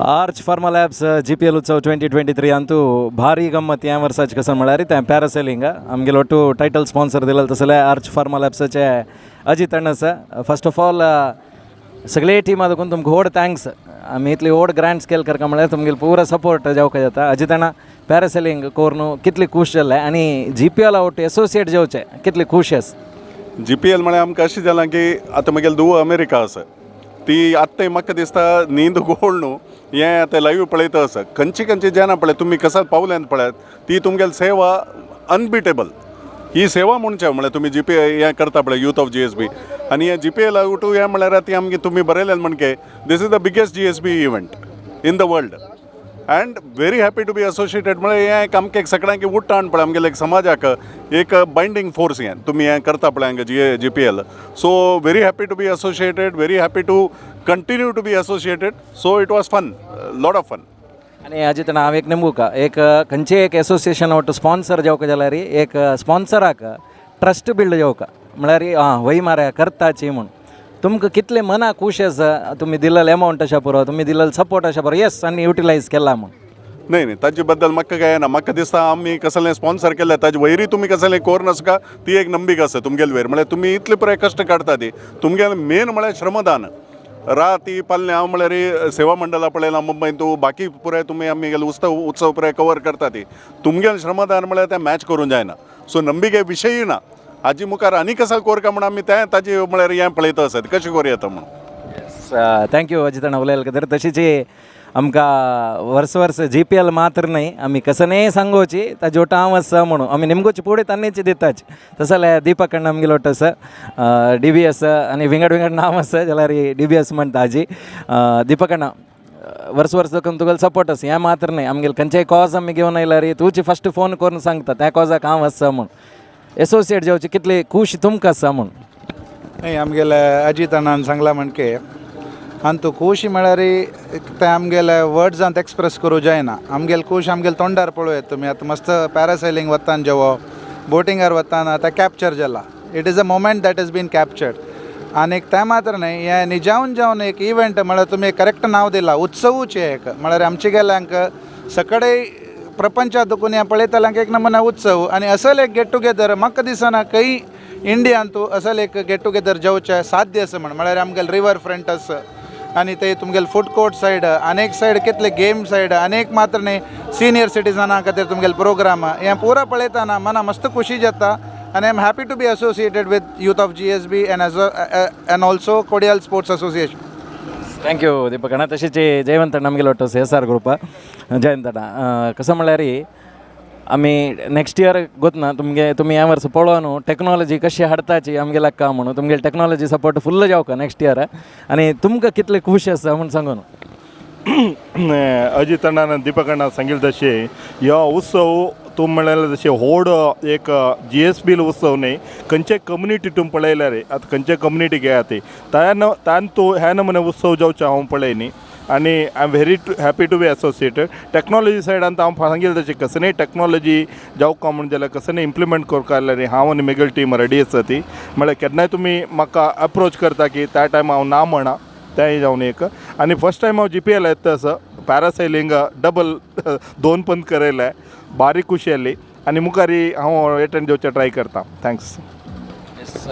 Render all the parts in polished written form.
Arch pharma labs GPL उत्सव 2023 अंतू भारी गम्मत ह्या वर्साची. कसं म्हळ्यार तें पॅरासेलिंग. आमगेलो ಒಟ್ಟು ಟೈಟಲ್ स्पॉन्सर दिलेलो तसले आर्च फार्मा लॅब्साचे अजित अण्ण आसा. फर्स्ट ऑफ ऑल, सगळे टिमा देखून तुमकां व्हड thanks. आमी इतली व्हड ग्रँड स्केल करका म्हळ्यार तुमगेलो पुरो सपोर्ट जावका जाता. अजित अण्णा, पॅरासेलिंग करून कितली खूश जाल्ले आनी जीपीएला ಒಟ್ಟು एसोसिएट जावचे कितली खूश आसा? जीपीएल म्हळ्यार आमकां अशें जालां की आतां म्हगेली धूव अमेरिका आसा. ती आत्तां म्हाका दिसता न्हीद गोळ न्हू हें आतां लायव्ह पळयता आसा. खंयची खंयची जेन्ना पळय तुमी कसात पावल्यान पळयात, ती तुमगेली सेवा अनबिटेबल ही सेवा म्हणचे. म्हळ्यार तुमी जीपी हें करता पळय, यूथ ऑफ जीएसबी आनी हे जीपीएल टू हें म्हळ्यार ती आमगे तुमी बरयलें म्हणके this is the biggest GSB event in the world and very happy to be associated. म्हळ्यार हें एक आमकां एक सगळ्यांक उट्टाण पळय, आमगेले एक समाजाक एक बायंडींग फोर्स हें तुमी हें करता पळय हांगा GPL. So very happy to be associated, very happy to continue to be associated. So it was fun, lot of fun. आनी अजित, हांव एक नेमूका एक खंयचे एक एसोसिएशन ಒಟ್ಟು स्पॉन्सर जावका जाल्यार एक स्पॉन्सराक ट्रस्ट बिल्ड जावका. म्हळ्यार आं वय मारे करताची म्हूण तुमकां कितले मना खूश आसा, तुमी दिलेले अमावंट अशा पुरो, तुमी दिलेलो सपोर्ट अशा पुरो, येस आनी युटिलायज केला म्हूण? न्हय न्हय, ताजे बद्दल म्हाका काय ना. म्हाका दिसता आमी कसलें स्पॉन्सर केलें ताजे वयरूय तुमी कसलें कोर नासका, ती एक नंबीक आसा तुमगेले वयर. म्हळ्यार तुमी इतले पुराय कश्ट काडटा ती तुमगेलें मेन म्हळ्यार श्रमदान. रात पाल्ले हांव म्हळ्यार सेवा मंडळां पळयलां मुंबयन तूं बाकी पुराय तुमी आमगेले उत्सव उत्सव पुराय कवर करता. ती तुमगेलें श्रमदान म्हळ्यार तें मॅच करूंक जायना. सो नंबिके विशयी ना. हाजी मुखार आनी कसाल कोरका म्हूण आमी तें ताजे म्हळ्यार हें पळयता आसत कशें करूं येता म्हणून. Thank you Ajit अण्णा उलयले खातीर. तशीच आमकां वर्स वर्स जीपीएल मात्र न्हय, आमी कसनेय सांगोची ताजे ಒಟ್ಟು हांव आसा म्हणून आमी निमगोची पुढे तान्नेच दिताच. तसो जाल्यार दीपक अण्णा आमगेलो ಒಟ್ಟು आसा, डीबीएस आनी विंगड विंगड नांव आसा जाल्यार डीबीएस म्हणटा हाजी. दीपक अण्णा, वर्स वर्स देखून तुगेलो सपोर्ट आसा. हें मात्र न्हय, आमगेले खंयचेय कॉज आमी घेवन आयल्यार तुजी फस्ट फोन करून सांगता त्या कॉजाक हांव आसा म्हूण. एसोसिएट जावची कितली खूश तुमकां आसा म्हूण? न्हय, आमगेले अजित अण्णान सांगला म्हणके अंतू खुशी म्हळ्यार ते आमगेले वर्ड्सांत एक्सप्रेस करूं जायना. आमगेले खूश आमगेले तोंडार पळोवं तुमी. आतां मस्त पॅरासेलिंग वतान जेवो बोटिंगार वताना आतां कॅप्चर जाला. It is a moment that is been captured. आनीक तें मात्र न्हय, हें निजावन जावन एक इव्हेंट म्हळ्यार तुमी करेक्ट नांव दिलां, उत्सवूच एक. म्हळ्यार आमचे गेल्यांक सगळे प्रपंचात दुखून हें पळयतल्यांक एक नमुना उत्सव. आनी असल एक गेट टुगेदर म्हाका दिसना खंय इंडियान तूं असल एक गेट टुगेदर जावचें साध्य आसा म्हण. म्हळ्यार आमगेले रिवर फ्रंट आसा आनी ते तुमगेले फूड कोर्ट सायड, अनेक सायड कितले गेम सायड, अनेक मात्र न्ही, सिनियर सिटीजना खातीर तुमगेले प्रोग्राम, हें पुरा पळयतना मना मस्त खुशी जाता. आनी I am happy to be associated with Youth of GSB and also Kodial Sports Association. Thank you Deepak ಅಣ್ಣ. तशीच जयवंत अण्णा आमगेलो ಒಟ್ಟು ಎಸ್ ಆರ್ ಗ್ರೂप. जयंत अण्णा, कसं म्हळ्यार आमी नेक्स्ट इयर गोतना तुमगे तुमी ह्या वर्स पळोवन टॅक्नॉलॉजी कशी हाडताची आमगेल्या का म्हणून तुमगेले टॅक्नॉलॉजी सपोर्ट फुल्ल जावका नेक्स्ट इयर आनी तुमकां कितले खूश आसा म्हूण सांगून. अजित अण्णान, दीपक अण्णा सांगितलं तशें ह्यो उत्सव तूं म्हणलें तशें व्हड एक जीएसबी उत्सव न्ही. खंयचे कम्युनिटी तूं पळयल्यार आतां खंयचे कम्युनिटी घेया ती तान तान तूं ह्या नमुने उत्सव जावचो हांव पळय न्ही. आनी I am very happy to be associated. Technology सायडान हांव सांगितलें तशें कसलीय टॅक्नॉलॉजी जावका म्हूण जाल्यार कसलीय इम्प्लिमेंट करपा जाल्यार हांव आनी म्हगेली टीम रेडी आसा ती. म्हळ्यार केन्नाय तुमी म्हाका अप्रोच करता की त्या टायम हांव ना म्हणा तेंय जावन एक. आनी फर्स्ट टायम हांव जीपीएल येता आसा, पॅरासेलिंग डबल दोन पण करयले, बारीक खुशी जाली आनी मुखारी हांव एटेंड जावचें ट्राय करता. Thanks.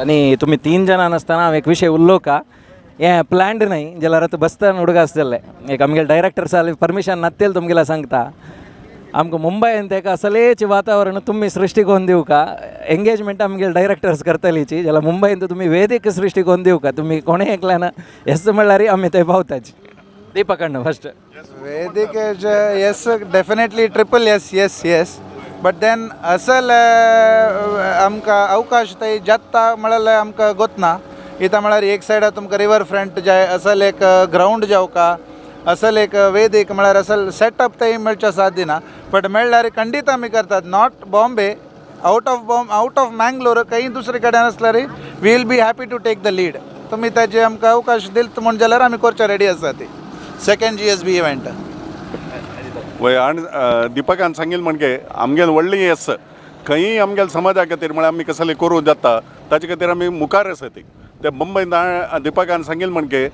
आनी तुमी तीन जाणां नासतना हांव एक विशय उल्लो का हें प्लॅन्ड न्हय जाल्यार आतां बसतना उडगास जाल्लें. एक आमगेले डायरेक्टर साल परमिशन नात्तेल तुमगेला सांगता, आमकां मुंबयन तेका असलेच वातावरण तुमी सृश्टी करून दिवका. एंगेजमेंट आमगेले डायरेक्टर्स करतलीची जाल्यार मुंबयन तुमी वेदिक सृश्टी करून दिवका. तुमी कोणें एकल्यान येस म्हणल्यार आमी थंय पावताची. दीपक अण्णा first. वेदिकेचे yes, definitely, triple yes, yes, yes. But then असल आमकां अवकाश थंय जाता म्हळ्यार आमकां गोतना इतां. म्हळ्यार एक सायडा तुमकां रिवर फ्रंट जाय, असल एक ग्रावंड जावका, असल एक वेदीक म्हळ्यार असल सेटअप थंय मेळचें साध्य ना. बट मेळ्ळ्यार खंडीत आमी करतात. Not Bombay, out of Mangalore खंय दुसरे कडेन आसल्यार we will be happy to take the lead. तुमी ताजे आमकां अवकाश दिल म्हूण जाल्यार आमी करचे रेडी आसा ती सेकंड जीएसबी इव्हेंट. वय, आनी दीपकान सांगिल्लें म्हणजे आमगेले व्हडली येस खंयी आमगेले समाजा खातीर म्हळ्यार आमी कसलें करूं जाता ताचे खातीर आमी मुखार आसा ती. ते मुंबयन दीपकान सांगिल्लें म्हणजे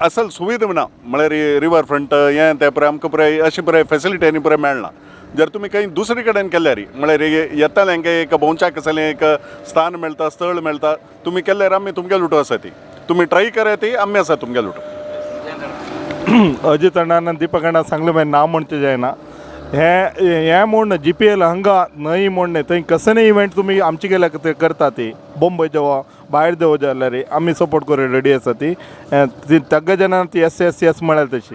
असल सुविधा ना, म्हळ्यार रिवर फ्रंट हें तें पुराय आमकां पुराय अशी पुराय फेसिलिटी आनी पुराय मेळना. जर तुमी खंय दुसरे कडेन केल्यार, म्हळ्यार येताल्यांक एक भोंवच्याक कसलें एक स्थान मेळटा, स्थळ मेळटा. तुमी केल्यार आमी तुमगे लुटो आसा ती. तुमी ट्राय करात ती, आमी आसा तुमगे लुटो. अजित अण्णान दीपक अण्णा सांगलें मागीर ना म्हणचें जायना. हें हें म्हूण जीपीएल हांगा न्हय म्हूण न्हय, थंय कसलेय इव्हेंट तुमी आमचे गेल्या ते करता ती बोंबय देवा, भायर देवो जाल्यार आमी सपोर्ट करूं रेडी आसा ती. ती तग्ग जाणां ती येस येस येस म्हळ्यार तशी.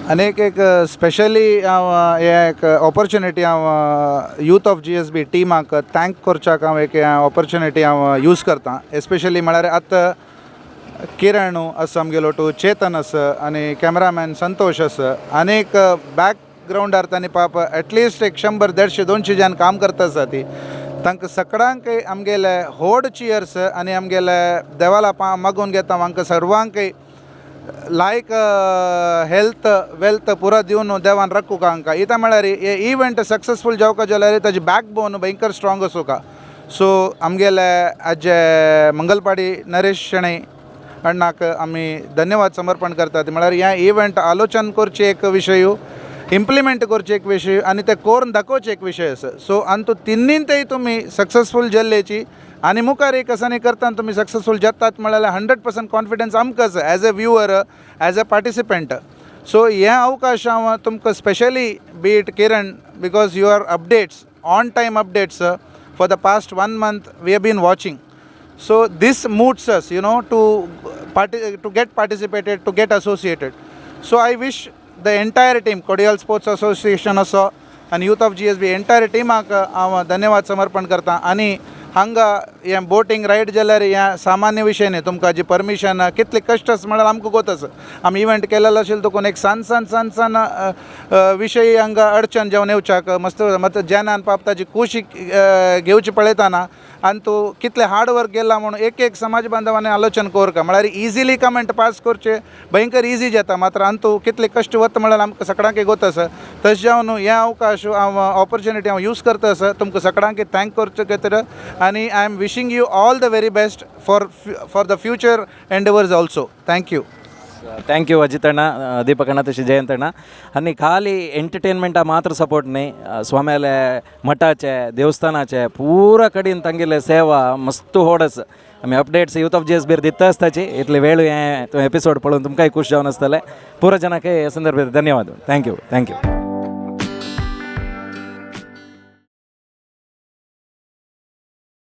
आनी एक एक स्पेशली हांव हें एक ऑपॉर्च्युनिटी हांव यूथ ऑफ जीएसबी टिमाक thank करच्याक हांव एक ऑपॉर्च्युनिटी हांव यूज करता. एस्पेशली म्हळ्यार आतां किरण आसा आमगेलो टू, चेतन आसा आनी कॅमेरामॅन संतोश आसा. आनी एक बॅकग्रावंडार तांणी पाप एटलिस्ट एक 100, 150, 200 जाण काम करता आसा ती. तांकां सगळ्यांक आमगेले व्हड चियर्स आनी आमगेले देवाला पा मागून घेता, हांकां सर्वांकय लायक हेल्थ वेल्थ पुरो दिवन देवान राखूंक हांकां. इतां म्हळ्यार हे इव्हेंट सक्सेसफूल जावका जाल्यार ताजी बॅक बोन भयंकर स्ट्रॉंग आसूका. सो आमगेले आजे मंगलपाडी नरेश शणै अण्णाक आमी धन्यवाद समर्पण करतात. म्हळ्यार ह्या इव्हेंट आलोचन करचे एक विशय, इम्प्लिमेंट करचे एक विशय आनी ते करून दाखोवचे एक विशय आसा. सो आनी तो तिन्नीन तेय तुमी सक्सेसफूल जाल्ल्याची आनी मुखार एक आसा करतना तुमी सक्सेसफूल जातात म्हळ्यार 100% कॉन्फिडन्स आमकां आसा as a viewer, as a participant. So हे अवकाश हांव तुमकां specially be it Kiran, because your updates, on time updates, for the past one month we have been watching. So this moves us to get participated, to get associated. So I wish the entire team, Kodial Sports Association असो आनी youth of GSB entire टिमाक हांव धन्यवाद समर्पण करता. आनी हांगा हें boating ride जाल्यार हें सामान्य विशय न्ही. तुमकां जी परमिशन कितले कश्ट आसा म्हळ्यार आमकां गोत आसा. आमी इव्हेंट केलेलो आशिल्लो तुकून एक सान सान सान सान विशय हांगा अडचण जावन येवच्याक मस्त मत जेनान पाप ताजी खुशी घेवची पळयतना आनी तूं कितलें हार्ड वर्क केलां म्हणून एक एक समाज बांधवांनी आलोचन करका. म्हळ्यार इजिली कमेंट पास करचे भयंकर इजी जाता, मात्र आनी तूं कितले कश्ट वता म्हळ्यार आमकां सगळ्यांक गोत आसा. तशें जावन हे अवकाश हांव ऑपॉर्च्युनिटी हांव यूज करता आसा तुमकां सगळ्यांक thank करचे खातीर आनी I am wishing you all the very best for the future endeavours also. Thank you. Thank you अजितಣ್ಣ, ದೀಪಕಣ್ಣ, ತಶೆ ಜಯಂತಣ್ಣ. आणि खाली एंटरटेनमेंटा मात्र सपोर्ट न्ही, स्वाम्याले मठाचे, देवस्थानाचे पुरा कडेन तांगेले सेवा मस्त होडस. आमी अपडेट्स यूथ ऑफ जीएसबीर दिता आसताची. इतले वेळ हें एपिसोड पळोवन तुमकांय खूश जावन आसतलें. पुरा जनाक हे संदर्भात धन्यवाद. Thank you, thank you.